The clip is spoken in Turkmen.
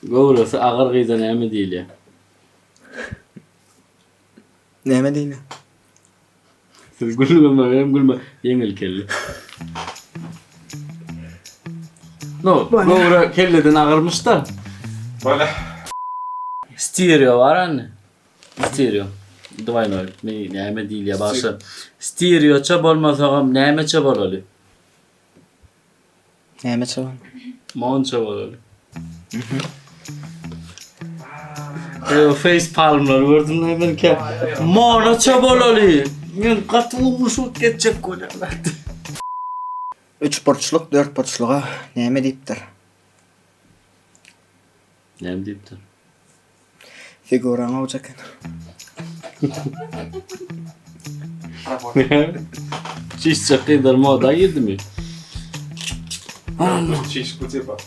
Göwresi agyr gyza näme diýilýär? Näme diýilýär? Siz gülme menem gülme ýeňil kelle. No, göwre kelleden agyrmyş-da. Bolýa. Stereo bar indi. Stereo. Dwaýnoý mi näme diýilýär bagşa. Stereoça bolmasagam nämeçe bolaly? Nämeçe bolaly? Monça bolaly. Eý, face palmlary gördüm men ke. Monoça bolaly. Men gaty urşup geçjek bolýan. Üçburçluk dörtburçluga näme diýipdir? Näme diýipdir? Figuraň gowja eken. Çişjek gyzlar moda girdimi? Çiş bu tipa.